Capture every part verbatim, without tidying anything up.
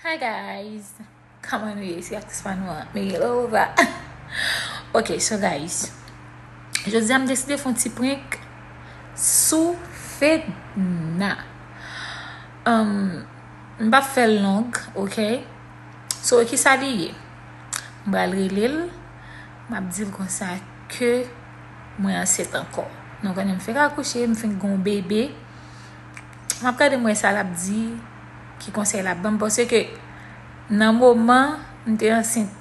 Hi guys, kòman nou ye? Se aktris pa nou an, Milova. Ok, so guys, jodi a m deside fè yon ti prank sou Fedna. Um, m p ap fè l long, ok? So, kisa li ye? M pral rele l, m ap di l konsa ke mwen ansent ankò. Nou konnen m fenk akouche, m fenk gen yon bebe. M ap gade m wè sa l ap di, ki konsèy l ap ban m, paske nan moman m te ansent,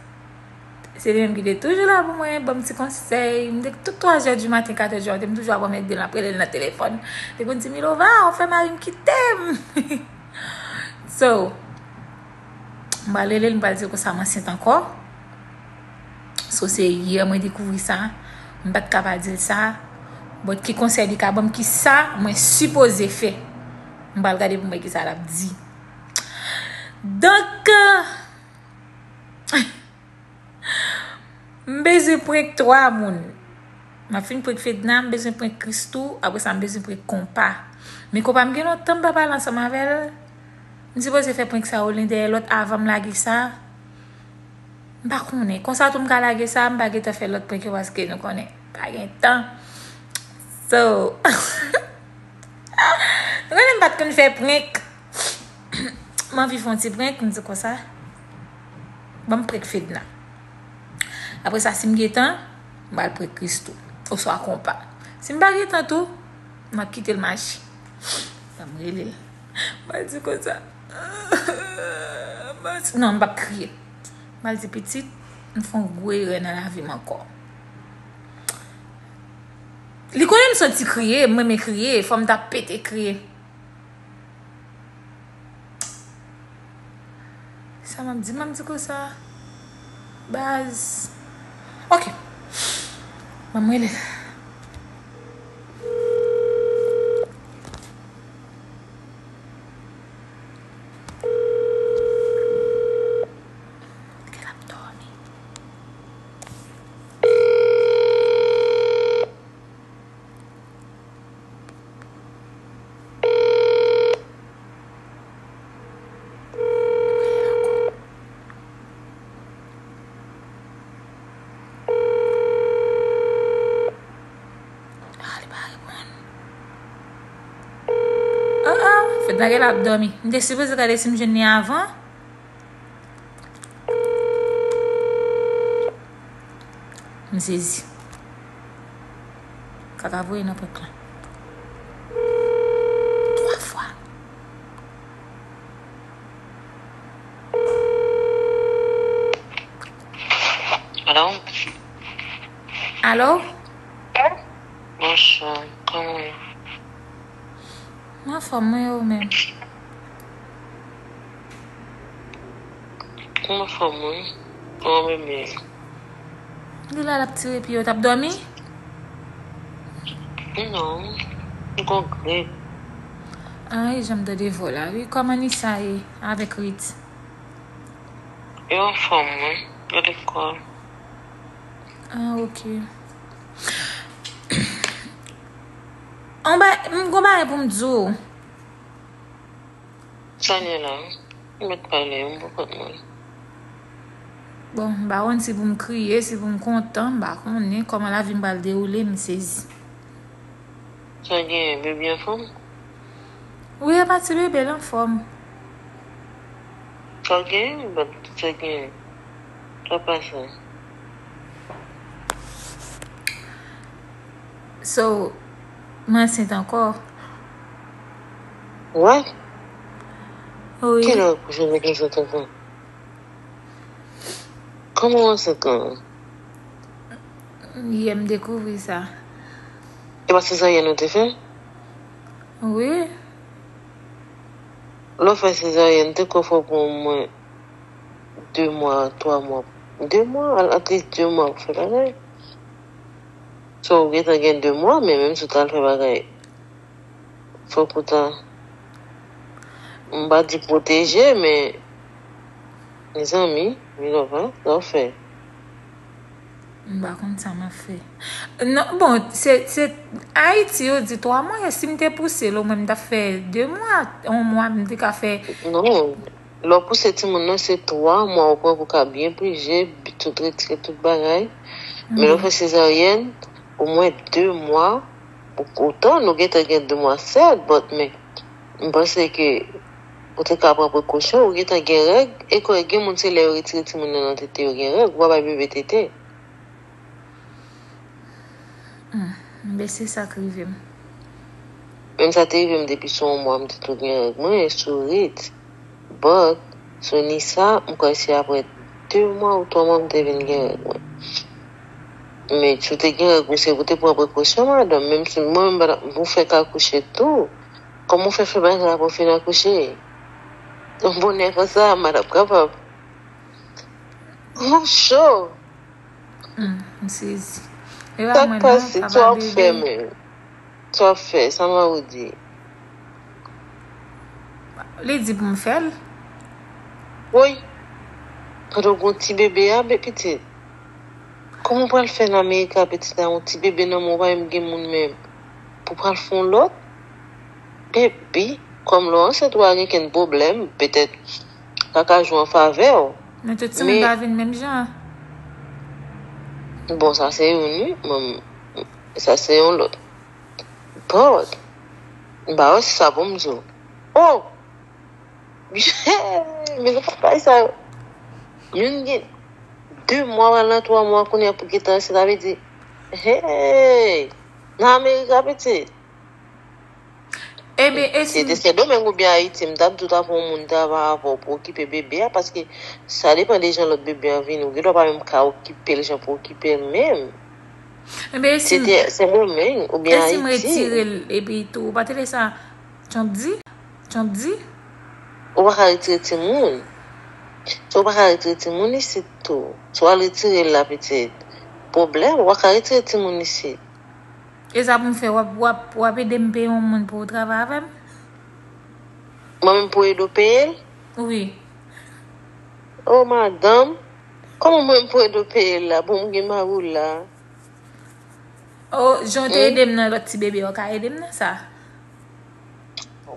se li menm ki te toujou la pou mwen, ban m ti konsèy. M te tout twa zè di maten, kat zè, te m toujou ap anmède l, ap rele l nan telefòn. Li konn di, "Milova, ou fè mari m kite m." So, m pral rele l, m pral di l konsa m ansent ankò. So, se yè mwen dekouvri sa. M pa t ka pa di l sa. But ki konsèy li ka ban m, kisa mwen sipoze fè? M pral gade pou m wè kisa l ap di. Donk, m bezwen prank twa moun. M ap fin prank Fedna, m bezwen prank Christoo, apre sa m bezwen prank Konpa. Men Konpa m gen lontan m pa pale ansanm avè l. M sipoze fè prank sa yo len dèyè lòt avan m lage sa. M pa konnen. Konsa tou m ka lage sa, m pa gentan fè lòt prank yo paske nou konnen pa gen tan. So, nou konnen m pa t konn fè prank. M anvi fè yon ti prank, m di konsa. Ban m prank Fedna. Apre sa, si m gen tan, m pral prank Christoo. Oswa Konpa. Si m pa gen tan tou, m ap kite l mache. Ban m rele l. M pral di konsa. M pral di, non, m p ap kriye. M pral di pitit, m fè yon gwo erè nan lavi m ankò. Li konnen m santi kriye, m renmen kriye, fò m ta pete kriye. Sa m ap di, m ap di konsa. Baz. Ok. Ban m rele l. Ke l ap dòmi. Ah, li pa reponn. Ah, ah, Fedna gen l ap dòmi. M te sipoze gade si m jwenn li avan. M sezi. Kaka voye nan prank lan. Twa fwa. Alo? Alo? Bonswa, kòman w ye? M anfòm, mwen, ou menm? M anfòm, wi. Kòman bebe? Li la, l ap tire pye, w t ap dòmi? Non, m gon grip. Ah, e jan m tande vwa w la, wi. Kòman Nisa ye avèk Rit? Yo anfòm, wi. Yo lekòl. Ah, ok. An ba, m gon bagay pou m di w. Sa gen la? M mèt pale, m pou kont mwen. Bon, m pa konn si pou m kriye, si pou m kontan, m pa konnen kòman lavi m pral dewoule, m sezi. Sa gen, bebe anfòm? Wi, apa ti bebe l anfòm. Sa gen, but sa gen. Sa pase. So, m ansent ankò. What? Wi. Kilè w kouche nèg ansent ankò? Kòman w ansent lan? Yè m dekouvri sa. E pa sezaryèn ou te fè? Wi. Lè w fè sezaryèn, te kwè fò pran omwen de mwa, twa mwa. De mwa, at least de mwa pou fè bagay. So, ou gentan gen de mwa, men menm si w t al fè bagay, fòk ou ta, m pa di pwoteje, men, mezanmi, Milova, sa w fè? M pa konn sa m ap fè. Non, bon, se, se Ayiti, yo di twa mwa, e si m te pouse l, omwen m t ap fè de mwa, yon mwa, m te ka fè. Non. Lè w pouse timoun nan, se twa mwa ou pran pou ka byen pije, tout retire tout bagay. Men lè w fè sezaryèn, omwen de mwa, otan nou gentan gen de mwa sèt, but men, m panse ke ou te ka pran prekosyon, ou gentan gen règ, e kwè gen moun se lè yo retire timoun nan nan tete yo gen règ, ou pa bay bebe tete. Hmm, men se sa k rive m. Menm sa te rive m depi sou yon mwa, m te tou gen règ mwen, sou rit. But, sou Nisa, m kwè se apre de mwa ou twa mwa m te vin gen règ mwen. Men, si w te gen règ ou, se pou te pran prekosyon, madanm. Menm si mwen, menm, m fèk akouche tou. Kòman w fè fè bagay la pou w fin akouche? Yon bonè konsa, madanm kapab. Ou cho! Hmm, m sezi. E pa mwen non, papa bebe. Sa k pase? Sa w ap fè, sa Mawo di? Li di pou m fè l. Woy! Pandan w gen yon ti bebe a, be pitit. Kòman w pral fè nan Amerika, pitit la, yon ti bebe nan men w, pa menm gen moun menm? Pou w pral fè yon lòt? Baby, kòm lè w ansent ou pa gen kenn pwoblèm, petèt, sa ka jwe an favè w. Men tout timoun pa vin menm jan. Bon, sa se youn, wi. Bon, sa se yon lòt. But, m pa wè si sa pou m di w. Oh! Men nou pa bay sa yo. Youn gen de mwa, pral nan twa mwa, kounye a pou gentan ansent, sa vle di, hey! Nan Amerika, pitit. Ebyen, e si. Se te Sendomeng oubyen Ayiti, m t ap di w ta pran yon moun travay avè w pou okipe bebe a, paske sa depann de jan lòt bebe a vini. Ou gen dwa pa menm ka okipe l jan pou okipe l menm. Ebyen, e si. Se te Sendomeng oubyen Ayiti. E si m retire l, epi tou, ou pa tande sa Trump di? Trump di? Ou pa ka retire timoun. Si w pa ka retire timoun isit tou. Si w al retire l la, pitit. Pwoblèm, ou pa ka retire timoun isit. E sa pou m fè, w ap, w ap, w ap ede m peye yon moun pou travay avè m? Mwen menm pou ede w peye l? Wi. Oh, madanm, kòman mwen pou ede w peye l la? Bon, m gen mari w la. Oh, jan w te ede m nan lòt ti bebe a, w ka ede m nan sa?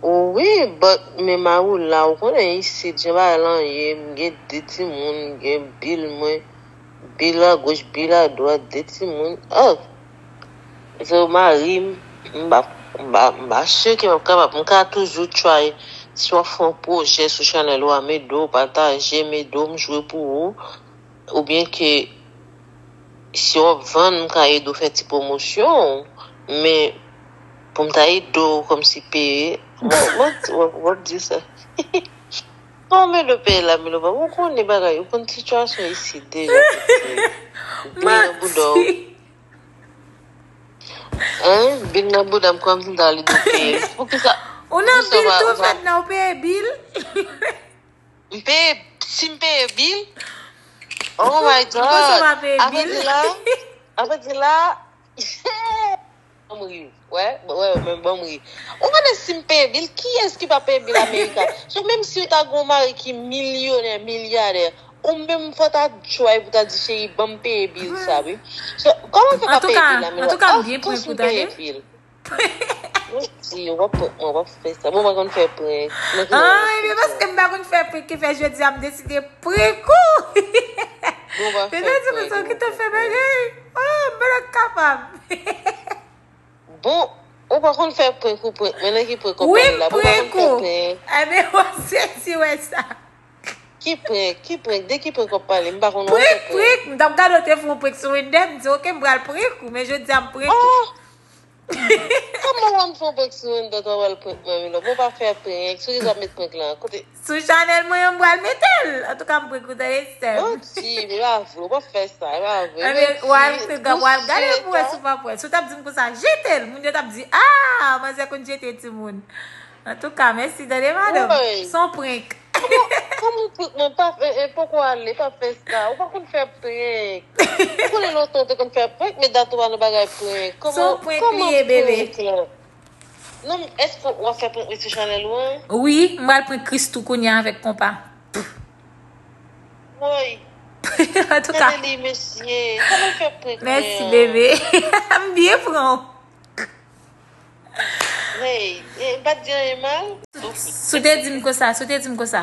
Wi, but men mari w la, ou konnen isit, jan bagay lan ye, m gen de timoun, m gen bil mwen, bil agoch, bil adwat, de timoun. Oh! So, mari m, m pa, m pa, m pa si ke m ap kapab, m ka toujou try, si w ap fè yon pwojè sou chanèl ou a, m ede w pataje, m ede w, m jwe pou ou, oubyen ke si w ap vann, m ka ede w fè ti pwomosyon, men pou m ta ede w kòmsi peye, w ap di sa. Kòman m ede w peye la, Milovan? Ou konnen bagay, ou konn sitiyasyon isit deja. Bil nan bouda w. Hein? Bil nan bouda m, kòmsi m ta al ede w peye. Poukisa? Ou nan bil tou, fèt nan ou peye bil? M peye, si m peye bil? Oh my God! Avan di la, avan di la, ban m ri. Wè, wè, men ban m ri. Ou konnen si m peye bil, kiyès ki pa peye bil Amerika? So, menm si w ta gen yon mari ki milyonè, milyadè, ou menm fò w ta try pou w ta di, cheri, ban m peye bil sa, wi. So, kòman w fè pa peye bil la, men of course m peye bil. Mèsi, w ap prank mwen, w ap fè sa. Bon, m pa konn fè prank. Ah, ebyen, paske m pa konn fè prank, ki fè jodi a m deside prank ou. Bon, w ap fè prank. Depi ou di konsa, ou gentan fè bagay. Oh, m pa t kapab. Bon, ou pa konn fè prank, ou prank mwen, nan ki prank w ap pale la? Bon, ou pa konn fè prank. Ebyen, w ap sezi wè sa. Ki prank? Ki prank? De ki prank w ap pale? M pa konn wè w fè prank. Prank, prank! M t ap gade w te fè yon prank sou Wender, m di, oke, m pral prank ou, men jodi a m prank ou. Oh! Kòman w ap fè yon prank sou Wender, w ap prank mwen, Milo? Bon, pa fè prank. Sou ki w ap met prank lan? Kote? Sou chanèl mwen an, m pral mete l. Antouka, m prank ou, tande, sè m. Manti, e pa vre, w pa fè sa, e pa vre. Ebyen, w al gade pou wè si w p ap wè. Si w t ap di m konsa, jete l, moun yo t ap di, ah, manzè konn jete timoun. Antouka, mèsi, tande, madanm. Se yon prank. Kòman, kòman prank mwen pa fè, e, poko ale, pa fè sa. Ou pa konn fè prank. Ou konnen lontan ou te konn fè prank, men dat ou pa nan bagay prank. Kòman, kòman prank lan? Non, èske w ap fè prank mwen sou chanèl ou an? Wi, m pral prank Christoo kounye a avèk konpa. Woy. Antouka. Tande li, mesye. Kòman fè prank mwen an? Mèsi, bebe. M byen pran w. Hey, eh, m pa t di anyen mal? Si w te di m konsa, si w te di m konsa,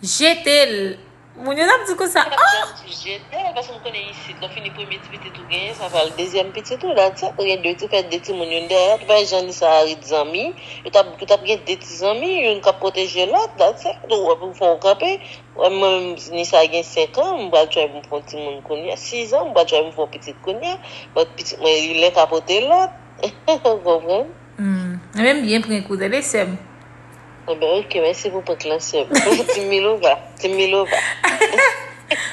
Jete l. Moun yo t ap di konsa, oh! Jete l, paske m konnen isit, lè w fini premye ti pitit ou genyen, sa pral dezyèm pitit ou, that's it. Ou gen de ti, fè de timoun, youn dèyè lòt, ou pa wè jan Nisa a ret zanmi, yo t ap, yo t ap gen de ti zanmi, youn k ap pwoteje lòt, that's it. Ou wè, pou fè w kanpe, wè, mwen, Nisa gen senk an, m pral try pou m fè yon timoun kounye a, sis an, m pral try pou m fè yon pitit kounye a, but pitit mwen, li len ka pote lòt, ou konprann? Hmm. Mwen menm byen prank ou, tande sè m. Enben, ok, mèsi pou prank lan, sè m. Team Milova, Team Milova.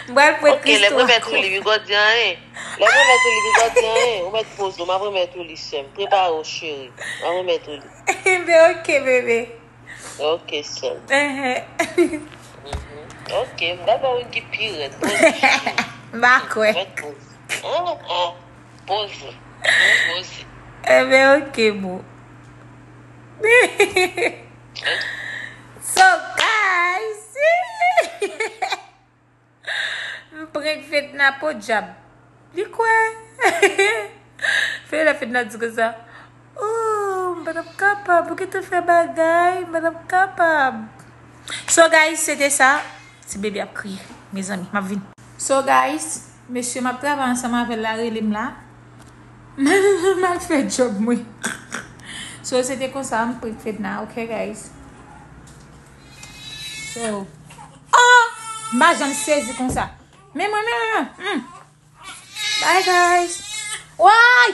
M pral prank Ok, lè m Christo remèt ou ankò. Li, wi, Gòdyan, hein. Lè m remèt ou li, wi, Gòdyan, hein. Ou mèt poze w, m ap remèt ou li, sè m. Prepare w, cheri. M ap remèt ou li. Enben, ok, bebe. Ok, sè m. Ehe. Mhm. Ok, m pral ba w youn ki pi rèd. Poze, cheri. M pa kwè. Mèt poze. Hein, hein. Poze. Poze. Enben, ok, boo. So, guys, m prank Fedna, podyab. Li kwè. Fedna, Fedna di konsa, oh, m pa t ap kapab. Ou gentan fè bagay, m pa t ap kapab. So, guys, se te sa. Ti bebe ap kriye, mezanmi, m ap vin. So, guys, mesye, m ap travay ansanm avè l la, rele m la. M al fè djòb mwen. So, se te konsa, m prank Fedna, ok, guys? So, oh! M pa janm sezi konsa. Men mwen, men, men, men. Hmm. Bye, guys. Why?